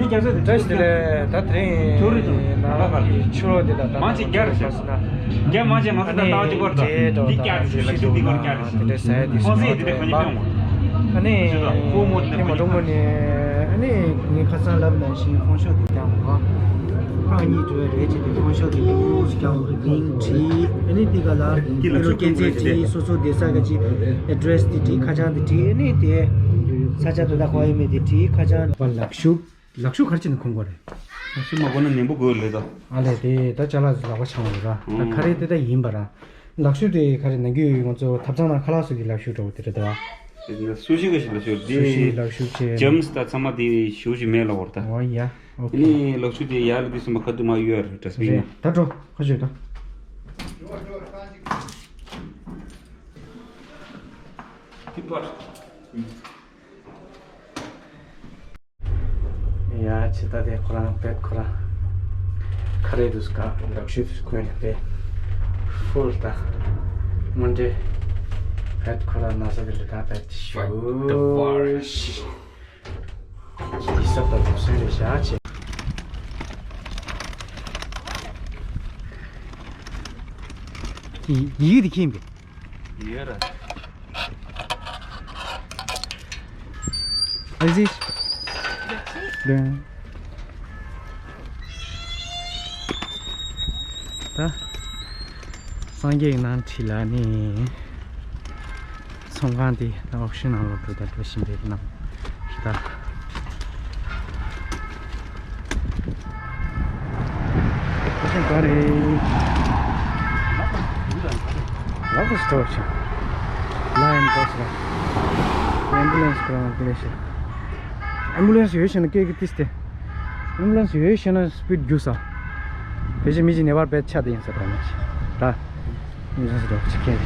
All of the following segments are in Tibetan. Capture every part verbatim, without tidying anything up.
བཀྲ་ཤིས་བདེ་ལེགས། ད་དེ་རིང་ནང་གི་ཆུ་རོ་དེ་དང་ད་མང་ཆེ་རྒྱ་རེད་ཟེར། རྒྱ་མང་ཆེ་ང་ཚོ་ད་ལྟ་ཅིག་བར་དུ་འདི་བཀྱག་དེ་ཟེར། ལག་ཤུབས་འདི་སྒོར་བཀྱག་དེ་ཟེར། དེ་འདྲ་ཟ་ཡ་དེ་ཁོང་ཚོས་དེ་འདྲ་གོན་གྱི་ཡོད་མ་རེད། ཨ་ནི་ཁོ་མོ་དེ་འདྲ་ཁོ་མོ་ནི་ཨ་ནི་ངས་ཁ་སང་ལབ་ནང་བཞིན་ཧྥོང་ཤོ་དེ་བཀྱག་མ། ཁོ་རང་གཉིས་འགྲོ་ཡ་རེད་ཅེས་དེ་ཧྥོང་ཤོ་དེ་ཡིན་བཀྱག་མ་རེད། མིང་བྲིས། ཨ་ནི་དེ་ག་ལ་ཡུ་རོ་སྐྱེད་ཚལ་བྲིས། སོ་སོ་བསྡད་ས་ག་ཅིག་ཨེ་ཌི་རེ་སི་དེ་བྲིས། ཁ་བྱང་དེ་བྲིས། ཨ་ནི་དེ་ས་ཆ་དེ་དག་ག་ཡོད་མེད་དེ་བྲིས། ཁ་བྱང་པ། ལག་ཤུབས། ལག་ཤུབས་ག་རེ་བྱས་ནས་གོན་དགོས་རེད། ལག་ཤུབས་མ་གོན་ན་ནན་པོ་དགོས་ལེ་ད། ཨ་ལས་དེ་ད་ཅ་ལག་ལག་པ་འཆང་བ་རེད་ད། ད་ཁ་རས་དེ་ད་ཡིན་པ་ར། ལག་ཤུབས་དེ་ག་རེ་ནང་རྒྱུ་ཡོད། ང་ཚོ་ཐབ་ཚང་ནང་ཁ་ལག་བཟོ་གི་ལག་ཤུབས་འདྲ་བོ་དེ་རེད་ད། དེ་ནི་སུ་ཤི་གི་ལག་ཤུབས་དེ། སུ་ཤི་ལག་ཤུབས་བྱས། ཇམ་སི་ད་ཚང་མ་དེ་ཞུ་ཞུ་མེད་ལ་བོར་ད། ཨོ་ཡ། ཨོ་ཁེ། ནི་ལག་ཤུབས་དེ་ཡར་ལ་དུས་སུ་མ་ཁ་ཐུག་མ་གཡོལ་རེད་ཌ་སི་བིན་ནང་། ད་འགྲོ་ཁ་ཤོད་ད། དེ་པར། ཡ་ཇི་ལྟ་དེ་ཁོ་རང་བེད་ཁོ་རང་ཁ་རས་དུས་ག་ལག་ཤུབས་གོན་ནས་བེད་ཧྥུལ་ད། དངོས་འབྲེལ་བེད་ཁོ་རང་ན་ས་གི་ལི་ད་བེད་ཤུ་ཤི་ཡི་སབ་ད་དུ་སེ་རེ་བཞག་ཆེ། ཡིག་དེ་ཁྱིམ་པས། ཡོད་ར། ཨ་ཟི། ལན། ད། སངས་རྒྱས་ཀྱི་ནང་ཁྲིད་ལ་ནི། ཚོང་ཁང་དེ་ད་ཨོག་ཤན་ནང་ལོགས་འགྲོ་ད་འགྲོ་བཞིན་པའི་ནང་རེད་ད། ཁ་ཤས་ག་རེ། ལག་པ་སྟོར་ཆེ། ལ་ཡན་པོ་སི་ར། ཨེམ་བུ་ལན་སི་ཁོ་རང་ལ་སྐད་ཤེས། ཨེམ་བུ་ལན་སི་ཡོད་ཤེས་ན་སྐད་ཀྱི་ཏིས་ཏེ། ཨེམ་བུ་ལན་སི་ཡོད་ཤེས་ན་སི་པིཌ་རྒྱུག་ས། དེ་བཞིན་མི་གཅིག་ནད་པར་བེད་ཆ་དེ་ཡིན་ས་ར་མི་གཅིག་ར། ཨེམ་བུ་ལན་སི་རོགས་ཅིག་ཁྱེར།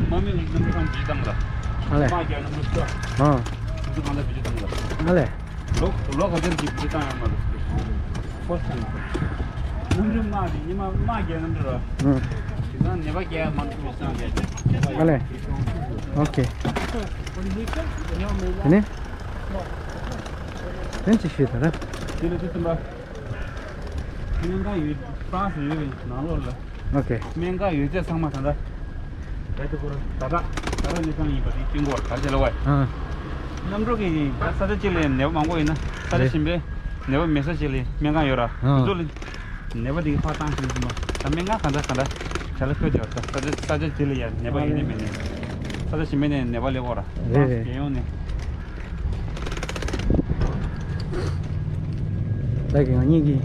མ་མི་ནམ་རུ་ཁང་བྱེད་སྟངས་ལ། ཨ་ལས། མ་རྒྱ་ནམ་རུ་ཤོག་ཨ། འདི་གང་ལ་བྱེད་སྟངས་ལ། ཨ་ལས། ལོ་ལོ་ག་ཚོད་ཀྱི་བུ་བཏང་ཡང་མ་རུ། ཧོ་སང་། ནམ་རུ་མ་རེད། ཉི་མ་མ་རྒྱ་ནམ་རུ་ར། ཨང་། དེ་ན་ནད་པ་རྒྱ་མ་རུ་སང་རྒྱ། ཨ་ལས། ཨོ་ཁེ། དེ་ནས། དེ་ཅི་ཤེས་ད་ར། དེ་ལ་དེ་ཙམ་པ། སྨན་ཁང་ཡོད། ཧྥ་རན་སི་ཡོད་པའི་ནང་ལོགས་ལ། ཨོ་ཁེ། སྨན་ཁང་ཡོད་ཚད་ཚང་མ་ད་ལྟ། ད་ལྟ་སྐོར་ད་ལྟ་ད་ལྟ་གནས་སྟངས་ཡིན་པ་དེ་སྐྱིན་གོ་ག་ཚད་ལ་བ། ཨ། གནམ་གྲུ་གི་ས་ཆ་གཅིག་ལ་ནད་པ་མང་པོ་ཡིན་ན་ས་ཆ་རེད། གཞན་པའི་ནད་པ་མེད་ས་གཅིག་ལ་སྨན་ཁང་ཡོད་ར། ཨ། དེ་ཚོ་ལ་ནད་པ་དེ་གི་ཕར་བཏང་ཤེས་ཀྱི་མ། ད་སྨན་ཁང་ག་འདྲ་ག་འདྲ་བྱ་ལ་ཁོད་ཀྱི་བ། ད་ས་ཆ་ས་ཆ་གཅིག་ལ་ཡ་ནད་པ་ཡིན་ནི་མེད་ནི། ས་ཆ་གཞན་པའི་ནས་ནད་པ་སླེབས་ཀོ་ར། རེད་རེད། རྒྱལ་ཡོངས་ནས། ད་གི་ང་གཉིས་ཀྱི་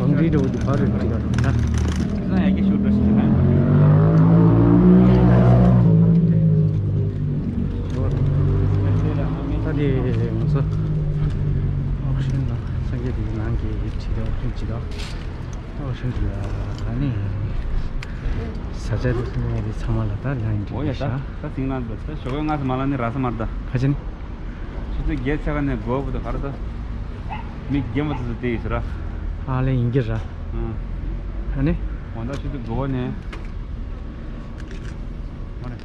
བང་སྒྲིག་འགྲོ་གི་བར་རེད་ཅིག་ག་རེད་ན། ཁྱེད་ཚང་ཡ་གི་ཤུགས་འགྲོ་ཞིག་གི་ལན་པ། ད་དེ་ང་ཚོ་ཨོག་ཤན་ལ་སངས་རྒྱས་དེའི་ནང་གི་བྲིས་ཏེ་ཨོག་ཤན་ཅིག་ག་ཨོག་ཤན་དེ་ལ་ནི་ས་ཆ་དེ་ཚོ་ནས་རི་ཚང་མ་ལ་ད་ལན་འོ་ཡ་ད་ཤ་ད་ཟིང་ལ་འདུག་ད་ཞོགས་ཀས་སྔ་ས་མ་ལ་ནི་ར་ས་མར་ད། ཁ་ཆེ་ནི། ཆུ་ཚོད་བརྒྱད་ཚེ་ག་ནས་དགོས་བུ་ད་ག་ར་ད། མི་རྒན་པ་ཚོ་དེ་ཡིན་ཟེར་ར། ཨ་ལེ་ཡིན་གྱི་ར། ཨང་། ཨ་ནི། འོ་ད་ཆུ་ཚོད་དགུ་པ་ནས། ཨ་ལེ།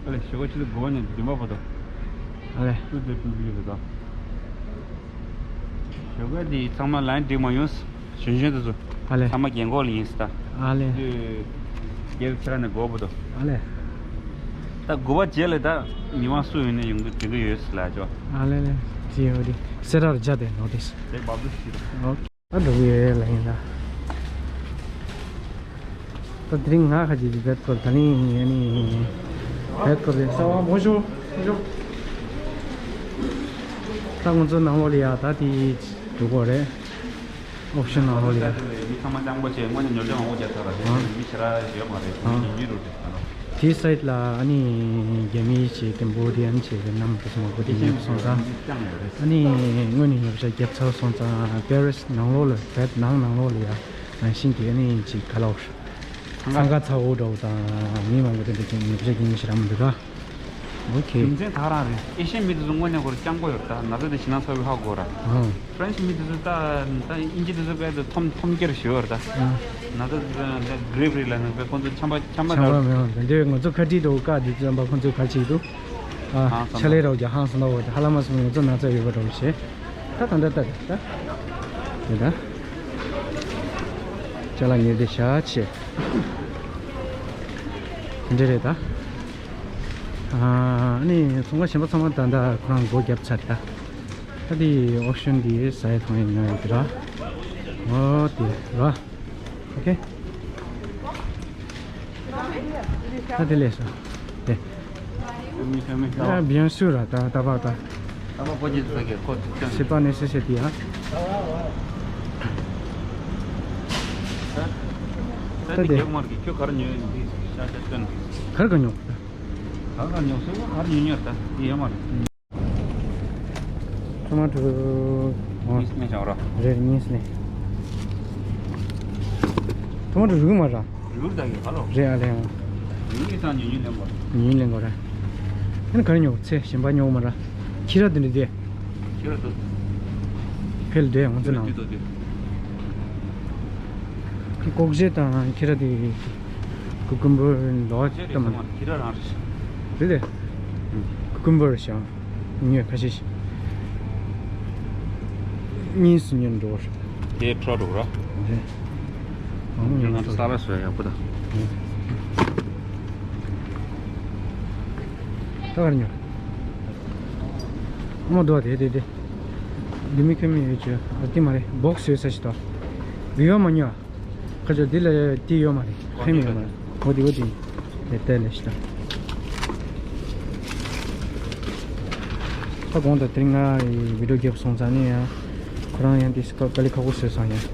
ཨ་ལེ་ཞོགས་ཀས་ཆུ་ཚོད་དགུ་པ་ནས་བདུན་པ་བར་དུ། ཨ་ལེ། ཆུ་ཚོད་དྲུག་ཡོད་རེད་ད། ཞོགས་ཀས་འདི་ཚང་མ་ལན་འགྲིག་མ་ཡོང་། གཞོན་གཞོན་དེ་ཚོ། ཨ་ལེ། ཚང་མ་རྒན་གོག་ལ་ཡིན་སྲིད་ད། ཨ་ལེ། དེ་རྒྱལ་ཆེ་ནས་དགོས་པོ་དོ། ཨ་ལེ། ད་དགུ་པ་རྗེས་ལ་ད་ཉི་མ་སུ་ཡིན་ནས་ཡོང་དུས་དེ་ག་ཡོད་སྲིད་ལ་ཅོ། ཨ་ལེ་ལེ། ཅི་ཡོད་དེ་སེ་རར་བརྒྱབ་སྟེ་ནོ་ཏིས། དེ་བབ་དུས་ཤི། ཨོ། ད་འགྲོ་གི་ཡོད་ལ་ཡིན་ད། ད་དེ་རིང་ང་ཁ་ཅིག་གི་བེད་སྐོར་ད་རིང་ཡིན་ནི་བེད་སྐོར་རེད། ས་བ་མོ་ཤོ་མོ་ཤོ། ད་ང་ཚོ་ནང་ལོགས་ལ་ཡ་ད་དེ་འགྲོ་གོ་རེད། ཨོག་ཤན་ནང་ལོགས་ལ་ཡ། མི་ཚང་མ་སྤྱང་པོ་བྱས་སྔོན་ནས་ཉོ་སྒྲོན་མང་པོ་རྒྱག་ཚར་ར། དེ་ཨ། མི་ཞེ་དྲག་ཡོད་མ་རེད། ཨ། མི་ཉུང་ཉུང་རུ་རེད་ད་ལོ། དེའི་སའིད་ལ་ཨ་ནི་རྒྱ་མི་བྱས་ཀེམ་བོ་ཌི་ཡན་བྱས་ཝེ་ནམ་དེ་ཚོ་མང་པོ་དེ་ཉོས་སོང་ཙང་། ཨ་ནི་སྔོན་ནས་ཉོ་ཆ་བརྒྱབ་ཚར་སོང་ཙང་པེ་རིས་ནང་ལོགས་ལ་བེད་ནང་ནང་ལོགས་ལ་ཡ་ནང་བཞིན་གྱི་ཨ་ནི་ཅིག་ག་ལོག་འཚང་ཁ་ཚ་བོ་འདྲ་བོ་དང་མི་མང་པོ་དེ་འདྲ་ཅིག་ཉོ་ཆ་རྒྱུ་མི་ཞེ་དྲག་མི་འདུག་ག་ཨོ་ཁེ། རྒྱུ་མཚན་ད་ག་རང་རེད། ཨེ་ཤི་ཡན་མི་དེ་ཚོ་དངོས་གནས་ཁོ་རང་སྤྱང་པོ་ཡོད་རེད་ད། ན་ཚ་དེ་ཞེད་སྣང་ཚ་བོ་ཧ་གོ་ར། ཨང་། ཧྥ་རན་སི་མི་དེ་ཚོ་ད་ད་དབྱིན་ཇི་དེ་ཚོ་དཔེ་ད་ཐོམ་ཐོམ་སྐྱེར་ཞུ་ཡོད་རེད་ད། ཨང་། ན་ཚ་དེ་ཚོ་ད་གྷི་རེབ་རེད་ལབ་ན་དཔེ་ཁོང་ཚོ་ཆམ་པ་ཆམ་པ་ཆམ་པ་འདྲ་མེད་པ་དེ་འདྲའི་ང་ཚོ་ཁ་ཏྲིག་འགྲོ་བཀག་དེ་ཚོ་ཡང་པ་ཁོང་ཚོས་ག་རེ་བྱེད་ཀྱི་འདུག་ཕྱག་ལས་རོགས་ཀྱི་ཧང་སང་ནོ་ཧ་ལམ་སོང་ཡོད་ཚོ་ན་ཚ་ཡོད་པ་འགྲོ་བ་བྱེད། ད་ད་འདྲ་ལྟ་ད། དེ་ད། ཅ་ལག་ཉེར་བདེ་བཞག་ཆེ། དེ་འདྲ་རེད་ད། ཨ་ནི་ཚོང་ཁང་གཞན་པ་ཚང་མ་ད་ད་ཁོ་རང་སྒོ་བརྒྱབ་ཚར་ད། ད་དེ་ཨོ་ཤན་དེ་ཟ་ཡ་འཐུང་ཡ་ཉོ་ཡ་དེ་ར། ཨོ་དེ་ར། ཨོ་ཁེ། ད་དེ་ལས་སོ། དེ། ཤ་མི་ཤ་མི་ཤ་མི། ཡ་བི་ཡང་སུ་ར་ད་ད་པ་ད། ད་པ་པོ་ཅི་ཟ་གེ་ཁོ་ཚིག་ཅང་། C'est pas nécessaire དེ་ཡ། ད་ད་དེ་དེ་རྒྱག་མར་གི་ཁྱོད་གར་ཉོས་ཡིན་དེ་ཤ་ཤ་སྟོན། གར་ག་ཉོ། གར་ག་ཉོ་སོ་གར་ཉོ་ཉོ་ད་དེ་ཡོད་མ་རེད། ཊོ་མ་ཊོ། ཨོ། གཉིས་ནས་བྱ་བ་ར། རེད་གཉིས་ནས། ཊོ་མ་ཊོ་རུལ་མ་ར། རུལ་ད་གི་ག་ལོ། རེད་ཨ་ལེ་ཨང་། ཉིན་གྱི་སང་ཉིན་ཉིན་ལེན་དགོས། ཉིན་ལེན་དགོས་ར། ཨ་ནི་ག་རེ་ཉོ་ཚེ་གཞན་པ་ཉོ་མ་ར། ཁྱི་ར་དེ་འདྲ་དེ། ཁྱི་ར་དེ། ཕེལ་དེ་ང་ཚོ་ནང་། ཁྱི་ར་དེ། ལྐོག་ཇེ་དང་ཁྱི་ར་དེ། ཀུ་ཀུམ་བར་ལོ་ཅེ་ལྟ་མ། ཁྱི་ར་རང་རེད། རེད་དེ། ཀུ་ཀུམ་བར་ཤང་། ཉོས་ཁ་ཤས་ཤིག་གཉིས་སུ་ཉོས་འགྲོ་བར། དེ་འཕྲོ་འགྲོ་ར། རེད། ཨང་ཉོས་ང་ཚོ་ས་ལ་སོ་ཡག་པོ་དང་། ད་གར་ཉོ། མོ་དོ་དེ་དེ་དེ། འདི་མི་ཁྱོད་མི་ཡོད་ཅོ་ཨ་ཏི་མ་རེད་བོག་སི་ཡོད་ས་ཞིག་དོ། བི་བ་མ་ཉོ། ཁ་ཆོ་འདི་ལ་ཏི་ཡོད་མ་རེད་ཁེམ་ཡོད་མ་རེད། འོ་དེ་འོ་དེ། དེ་ལྟ་ལས་ཤི་ད། ཁ་གོང་དང་དེ་རིང་ང་ཡི་བི་ཌིའོ་རྒྱབ་སོང་ཙང་ནི་ཡང་། ཁོ་རང་ཡང་དེ་སྐབས་དཀའ་ལས་ཁག་པོ་བཟོས་སོང་ཡང་།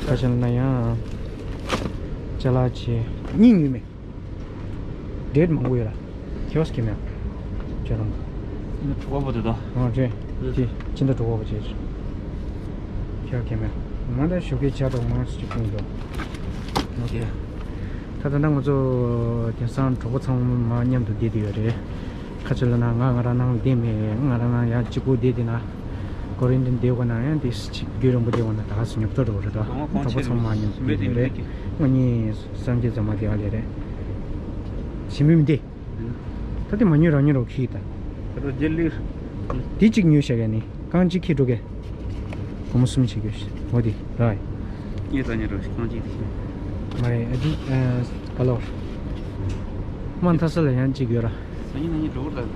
ཁ་ཆེན་ན་ཡང་། ཅ་ལག་ཆེ། གཉིས་ཡོད་མེད། ཌེ་ཊི་མང་པོ་ཡོད་ལ། ཁྱེད་ཨོ་སི་ཁེ་མེད། ཁྱེད་རང་། ནི་གྲོགས་པོ་དེ་དང་། ཨ་རེད། དེ་ཅི་འདྲ་གྲོགས་པོ་བྱེད། ཁྱེད་ཨོ་སི་ཁེ་མེད། མ་ད་ཞོགས་ཀས་ཇ་དང་མང་སུ་ཅིག་ཕུང་དོ། ཨོ་ཁེ། ད་ད་ལྟ་ང་ཚོ་དེང་སང་གྲོགས་པོ་ཚང་མ་མཉམ་དུ་བསྡད་དེ་ཡོད་རེད། ཁ་ཆེ་ལ་ན་ང་ང་རང་ནང་བསྡད་མེད་ང་རང་ནང་ཡང་གཅིག་པུ་བསྡད་དེ་ན། ཀོ་རིན་ཊིན་བསྡད་དགོས་ན་ཡང་དེ་ཅིག་རྒྱུན་རིང་པོ་བསྡད་དགོས་ན་ད་ག་སེ་ཉོབ་ཏོ་འགྲོ་གི་རེད་དོ། གྲོགས་པོ་ཚང་མ་མཉམ་དུ་བསྡད་དེ་རེད། ང་གཉིས་སངས་རྒྱས་ཟ་མ་བསྡད་ཡ་ལས་རེད། ཞིམ་པོ་མི་བདེ། ད་དེ་མ་ཉོས་རང་ཉོས་རོགས་ཁྱི་ད། ད་རོ་ཇེ་ལི། དེ་གཅིག་ཉོས་བཞག་ཡ་ནི་རྐང་གཅིག་ཁྱི་འགྲོ་གས། སྒོར་མོ་གསུམ་བྱེད་དགོས་ཤི་འོ་དེ་ར། ངས་ད་ཉོས་རོགས་ཤི་རྐང་གཅིག་དེ་ཤི། མ་རེད་ཨ་ཅི་ཨ་ག་ལོར། མ་མཐའ་ས་ལ་ཡང་གཅིག་ཡོད་ར། སང་ཉིན་ནང་ཉིན་འགྲོ་གི་རེད།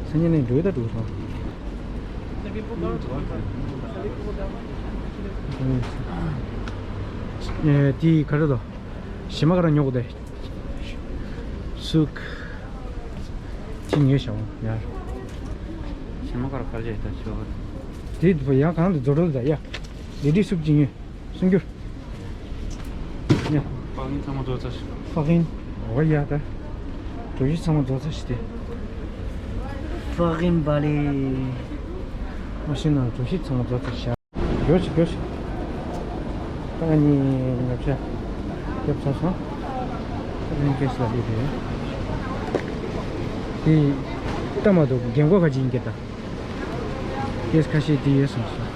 སང་ཉིན་ནས་འགྲོ་ད་འགྲོ་སོང་། ཨ་དེ་ག་རེ་དོ། ཞི་མ་ག་ར་ཉོ་གི་དེ། སུག་ཅི་ཉོས་བྱ་བ་ཡར། ཞི་མ་ག་ར་ཁར་ཇེ་ད་ཆོ་ག་དེ་ཡ་གང་དུ་རྫོ་རོལ་ད་ཡ། ལི་ཏི་སུག་ཅི་ཉོས། སུན་གྱུར། ཡ། ཕ་གིན་ཚང་མ་རྫོགས་ཚར་ཤི། ཕ་གིན། འོ་ཡ་ད། གྲོ་ཞིབ་ཚང་མ་རྫོགས་ཚར་ཤི་སྟེ། ཕ་གིན་བ་ལི། མ་ཤི་ན་གྲོ་ཞིབ་ཚང་མ་རྫོགས་ཚར་ཤག་འགྱོ་ཤི་འགྱོ་ཤི། ད་ང་གཉིས་ང་ཆ་རྒྱབ་ཚར་སོང་། ད་ང་ཁེ་སི་ལ་ཡོད་རེད། དེ་ལྟ་མ་འདུག་རྒན་གོག་ཁ་ཅིག་ཡིན་གྱི་ད། ཁེ་སི་ཁ་ཤས་དེ་ཡོད་སོང་སོང་།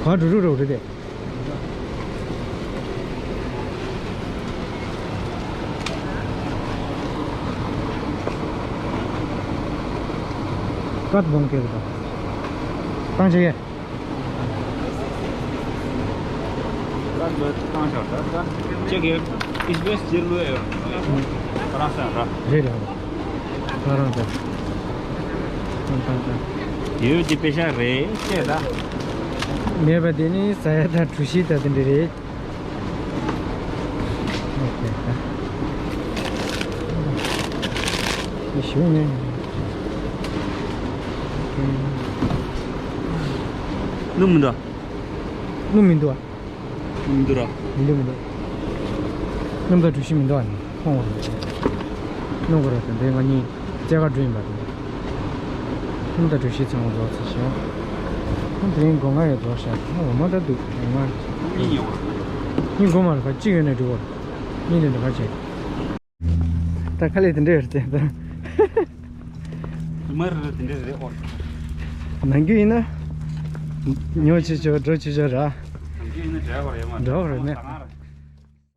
ག་འགྲོ་རུ་རོ་རེད་དེ། ཀ་ཏི་བོང་ཀེ་རེད་ད། བཏང་ཆེ་གེ། ཀ་ཏི་བོང་ཀེ་བཏང་ཆ་ད་ད་ཅེ་གེ་ཨིས་བེས་ཇེར་ལོ་ཨེ་ར་ས་ར། རེད་རེད། ཁ་རང་ད། ཏང་ཏང་ཏང་། ཡོད་ཀྱི་པེ་ཤ་རེད་ཅེས་ད། མེད་པ་དེ་ནི་ཟ་ཡ་དང་གྲོ་ཞིབ་དང་དེ་འདྲ་རེད། ཨོ་ཁེ་ད། ཞུ་ནས། སྣུམ་མི་འདུག་སྣུམ་མི་འདུག་ཨ། མི་འདུག་ར། མི་འདུག་མི་འདུག་སྣུམ་དང་གྲོ་ཞིབ་མི་འདུག་ཨ་ནི་ཁོང་བ་རེད། སྣུམ་གོ་ར་དང་དེ་ང་གཉིས་རྩེ་ག་འགྲོ་ཡིན་པ་དང་། སྣུམ་དང་གྲོ་ཞིབ་ཚང་མ་རྫོགས་ཚར་ཤག་ཁོང་དེ་རིང་སྒོ་ང་ཡོད་རྫོགས་ཤག་ཁོང་འོ་མ་ད་འདུག་འོ་མ། གཉིས་ཡོད་པ། གཉིས་སྒོ་མ་རེད་པ་གཅིག་ཡོད་ནས་འགྲོ་བར། གཉིས་ནས་འགྲོ་ག་བྱེད། ད་ཁ་ལས་དེ་འདྲས་རེད་དེ་ད། མར་རེད་དེ་འདྲས་རེད་ཨོ། ནང་རྒྱུ་ཡིན་ན། ཉོ་ཆེ་ཆོ་འགྲོ་ཆེ་ཆོ་ར། ནང་རྒྱུ་ཡིན་ན་འདྲ་བ་རེད་མ་འདྲ་བ་རེད་མེད།